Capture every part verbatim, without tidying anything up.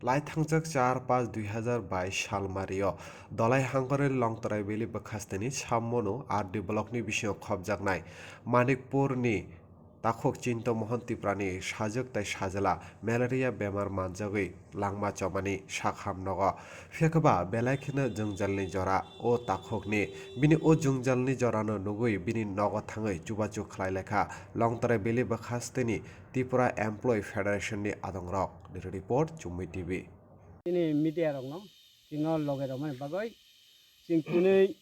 Laithangjak char paanch dui hazar bais salmario Dolai Hangkhorni Longtarai Valley bwkhasteni Sammonu R D blockni bisingo khopjaknai Manikpurni takhuk Chinto Mohan Tiprani sajwk tai sajwla malaria bemar manjagwi langma chomani sakham nogo. Phiya khe ba belai kheno jwngjalni jora o takhukni. Bini o jwngjalni jorano nugwi bini nogo thangwi chubachu khlai laikha Longtarai Valley bwkhasteni Tripura Employee Federation ni adongrok. Bureau Report, Chumui T V. Chini media rokno chwngno loge rwmani bagwi chwng tini,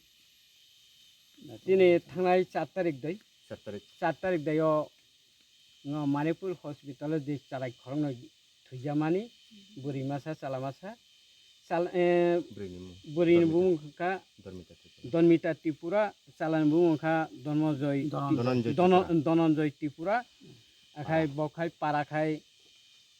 tini thangnai char tarik dai, char tarik. Char tarik dai o no Manipur hospital o je charai khoroknwi thwijamani bwrwi masa chwla masa chal-, eh, Bwrwini mung. Bwrwini Dormita. Bumung kha Dormita Tripura. Dormita Tripura, chwlani bumung kha Dhananjay Dhananjay Dhananjay Tripura. Tripura. Akhai para. Bo khai para khai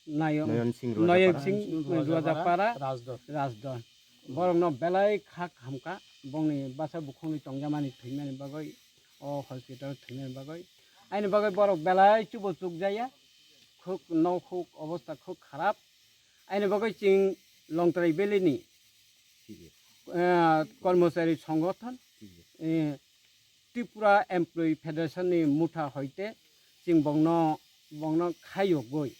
Nayon, Nayon Singh Nayon Ruajapara. Singh Ruajapara. Ruajapara. Rajdor. Rajdor. Borokno belai kha khamkha, bongni basa bukhukni tongjamani thwimani bagwi, o hospital thwimani bagwi. Aini bagwi borok belai chubo chukjaya, khuk, nok khuk obostha khuk kharap. Aini bagwi chwng Longtarai Valley ni, eh, kormochari songothon, eh, Tripura Employee Federation ni motha hoite chwng bongno, bongno khayogwi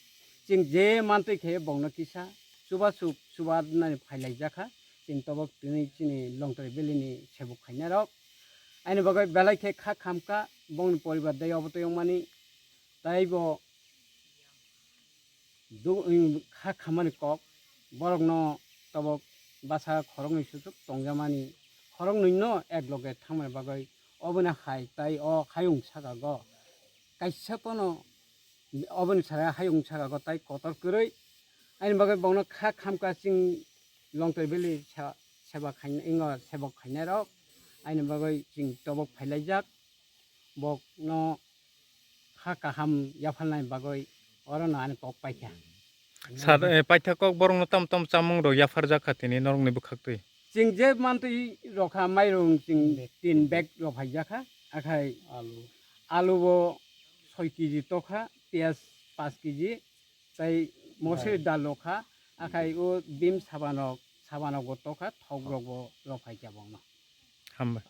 chwng je mantwi khe bongno kisa chubachu chubanani phailaijak kha. Chwng tobok tini chini Longtarai Valley ni sebuk khainai rok. Aini bagwi belai khe kha khamkha bongni poribar dai obo tei wngmani. Tai bo du-, kha khamani kok, borokno tobok basa khoroknwi suchuk tongjamani, khoroknwino ek loge thangmani bagwi oboni hai tai o hayung sakago kaisa pono oboni sara hayung sakago tai kotor kwrwi. Aini bagwi bongno kha khamkha chwng Longtarai Valley sa-, seba khainai, ingo sebok khainai rok. Aini bagwi chwng tobok phailaijak. Bokno kha kaham yapharnai bagwi orono ani kok paikha. Sir, eh, paitha kok borokno tam tam chamung rok yapharjak kha tini norokni bwkhaktwi. Chwng je mantwi rokha mairung chwng tin bag rok phaijakha, akhai alu, alu bo soi kg tokha, piyaj panch kg, tai mosri dal rokha, akhai o bim sabanok, sabanok bo tokha, thok rok bo rok phaikha bongno. Hambai.